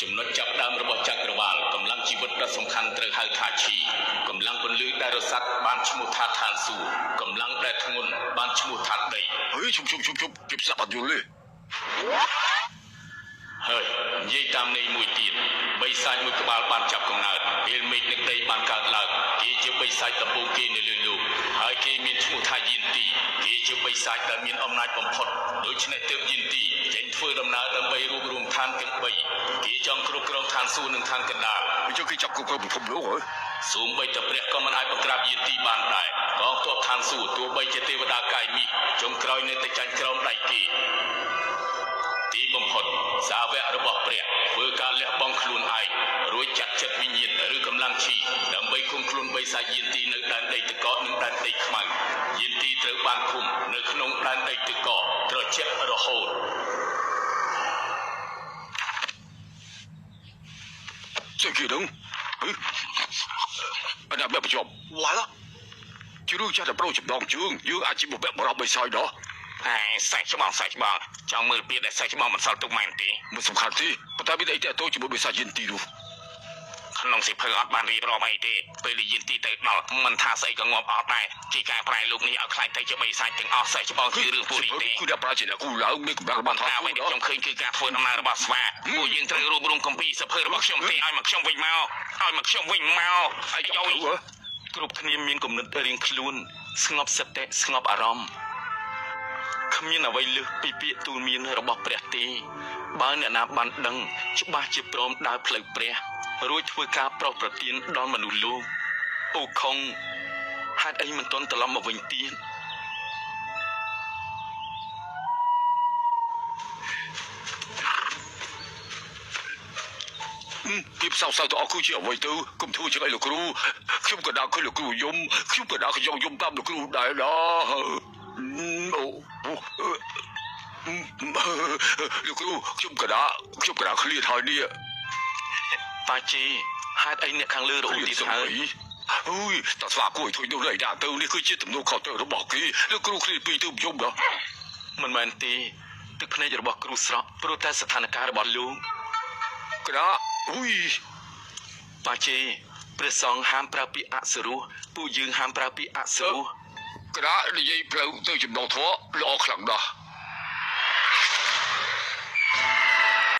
ចំណុចចាប់ផ្ដើមរបស់ចក្រវាលកម្លាំងជីវិតដ៏សំខាន់ត្រូវហៅថាឈីកម្លាំងពន្លឺដែលរសាត់បានឈ្មោះថាឋានសួគ៌កម្លាំងដែលធ្ងន់បានឈ្មោះថាដី ហេឈប់ឈប់ឈប់ឈប់ជិបស្ដាប់អត់យល់ទេ ហើយនិយាយតាមន័យមួយទៀតបិសាចមួយក្បាលបានចាប់កំណើតពេលមេឃនឹងដីបានកើតឡើងគេជាបិសាចដំបូងគេនៅលើលោកហើយគេមានឈ្មោះថាយានទីគេជាបិសាចដែលមានអំណាចបំផុតដូច្នេះទើបយានទីចេញធ្វើដំណើរដើម្បីរួបរวมឋានទាំង3គេចង់គ្រប់គ្រងឋានសួគ៌និងឋានកណ្ដាល អញ្ចឹងគេចាប់គ្រប់គ្រងពិភពលោកហ៎ សូម្បីតែព្រះក៏មិនអាចបង្ក្រាបយានទីបានដែរកងទ័ពឋានសួគ៌ទោះបីជាទេវតាកាយមាសចុងក្រោយនៅតែចាញ់ក្រោមដៃគេ ទីបំផុតសាវករបស់ព្រះធ្វើការលះបង់ខ្លួនឯងរួចចាត់ចិត្តវិញ្ញាណឬកម្លាំងឈីដើម្បីឃុំខ្លួនបិសាចយានទីនៅដែនដីទឹកកកនិងដែនដីខ្មៅយានទីត្រូវបានឃុំនៅក្នុងដែនដីទឹកកកត្រជាក់រហូត ស្អីគេហ្នឹងហេអត់ដល់បញ្ចប់វ៉ាឡាជារឿងចាស់តែប្រូចំណងជើងយើងអាចជាបុព្វបុរសបិសាចដោះ ហើយសាច់ច្បងសាច់ច្បងចង់មើលពាក្យដែលសាច់ច្បងមិនសល់ទុកម៉ែនទេ មិនសំខាន់ទេប៉ុន្តែមានអីតាក់ទងជាមួយបិសាចយានទីនោះ ក្នុងសិភៅអត់បានរៀបរាប់អីទេពេលដែលយានទីទៅដល់មិនថាស្អីក៏ងាប់អត់ដែរជាការប្រែលោកនេះឲ្យខ្លាចទៅជាបិសាចទាំងអស់សាច់ច្បងគឺរឿងពួកនេះទេ គឺអ្នកប្រាជ្ញអ្នកគូឡើងមានកម្លាំងរបស់ តែអ្វីដែលខ្ញុំឃើញគឺការធ្វើដំណើររបស់ស្វាពួកយើងត្រូវរួបរวมកម្ពីសភើរបស់ខ្ញុំទេឲ្យមកខ្ញុំវិញមកឲ្យមកខ្ញុំវិញមក ហើយ យ យ យគ្រប់គ្នាមានគំនិតរៀងខ្លួនស្ងប់សតិស្ងប់អារម្មណ៍គ្មានអ្វីលើសពីពាក្យទូលមានរបស់ព្រះទេបើអ្នកណាបានដឹងច្បាស់ជាព្រមដើរផ្លូវព្រះរួចធ្វើការប្រោសប្រទានដល់មនុស្សលោកអូខុងហេតុអីមិនទាន់ត្រឡប់មកវិញទៀត ពីផ្សោសៅទៅអស់គឺជាអ្វីទៅកុំធ្វើជាងអីលោកគ្រូខ្ញុំក៏ដើរឃើញលោកគ្រូយំខ្ញុំក៏ដើរខ្ញុំយំតាមលោកគ្រូដែរណាអូលោកគ្រូខ្ញុំក៏ដើរខ្ញុំក៏ដើរឃ្លាតហើយនេះ ប៉ាជីហេតុអីអ្នកខាងលើរអ៊ូទៀតហើយ អើយតើស្វាគួយធុញនោះលេដាក់ទៅនេះគឺជាទំនួលខុសត្រូវរបស់គេលោកគ្រូឃ្លាតពីទៅយំដល់ មិនមែនទេទឹកភ្នែករបស់គ្រូស្រក់ព្រោះតែស្ថានភាពរបស់លោក ក្រាអុយ ប៉ាជេព្រះសង្ឃហាមប្រើពាក្យអសុរោះពួកយើងហាមប្រើពាក្យអសុរោះ ក្រានិយាយផ្លូវទៅចំណងធေါ်ល្អខ្លាំងណាស់